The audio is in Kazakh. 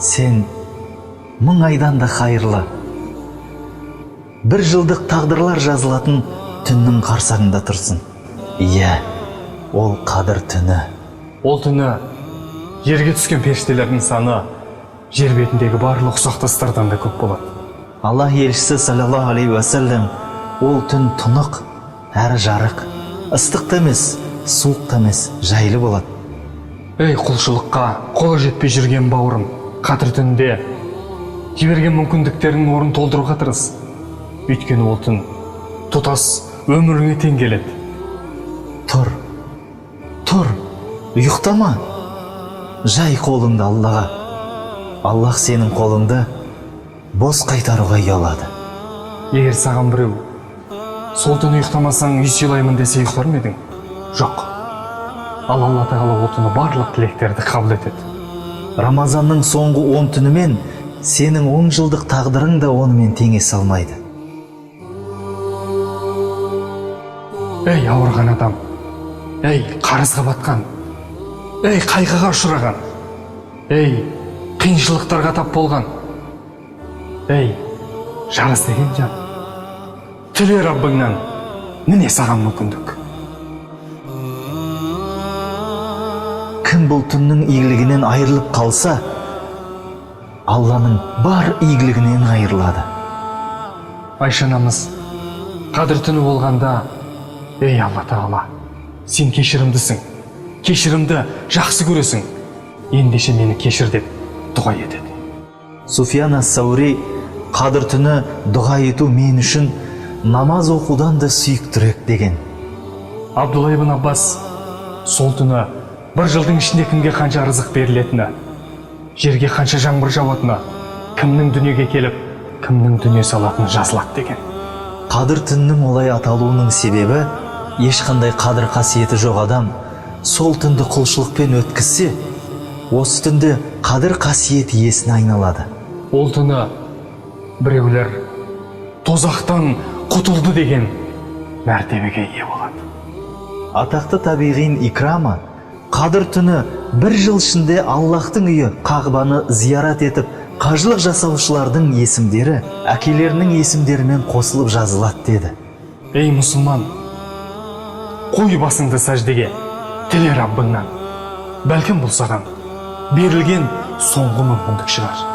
Сен 1000 айдан да қайырлы. 1 жылдық тағдырлар жазылатын түннің қарсаңында тұрсың. Иә, ол қадір түні. Ол түні жерге түскен періштелердің саны жер бетіндегі барлық ұсақ тастардан да көп болады. Аллах елшісі саллаллаху алейхи уассалам ол түн тұнық, әрі жарық, ыстық та емес, суық та емес, жайлы болады. Ей, құлшылыққа қолы жетпей жүрген бауырым, қадір түнінде жіберген мүмкіндіктерінің орнын толтыруға тырыс. Өйткені ол түн тұтас өміріңе тең келеді. Тұр, тұр, ұйықтама. Жай қолыңды Аллаға. Аллах сенің қолыңды бос қайтаруға ұялады. Егер саған біреу сол түні ұйықтамасаң үй сыйлаймын десе, ұйықтар ма едің? Жоқ. Ал Алла тағала ол түні барлық тілектерді қабыл етеді. Рамазанның соңғы 10 түнімен сенің 10 жылдық тағдырың да онымен теңесе алмайды. Ей, ауырған адам, ей, қарызға батқан, ей, қайғыға ұшыраған, ей, қиыншылықтарға тап болған, ей, жар іздеген жан, тіле Раббыңнан, міне саған мүмкіндік. Кім бұл түннің игілігінен айырылып қалса, Алланың бар игілігінен айырылады. Айша анамыз қадір түні болғанда, ей, Алла тағала, сен кешірімдісің, кешірімді жақсы көресің, ендеше мені кешір деп дұға етеді. Суфиян ас-Саури қадір түні дұға ету мен үшін намаз оқудан да сүйіктірек деген. Абдулла ибн Аббас сол түні 1 жылдың ішінде кімге қанша рызық берілетіні, жерге қанша жаңбыр жауатыны, кімнің дүниеге келіп, кімнің дүние салатыны жазылады деген. Қадір түнінің олай аталуының себебі, ешқандай қадір қасиеті жоқ адам сол түнді құлшылықпен өткізсе, осы түнде қадір қасиет иесіне айналады. Ол түні біреулер тозақтан құтылды деген мәртебеге ие болады. Атақты табиғин Икрама қадір түні 1 жыл ішінде Аллахтың үйі Қағбаны зиярат етіп, қажылық жасаушылардың есімдері әкелерінің есімдерімен қосылып жазылады деді. Ей, мұсылман, қой басыңды сәждеге, тіле Раббыңнан. Бәлкім бұл саған берілген соңғы мүмкіндік шығар.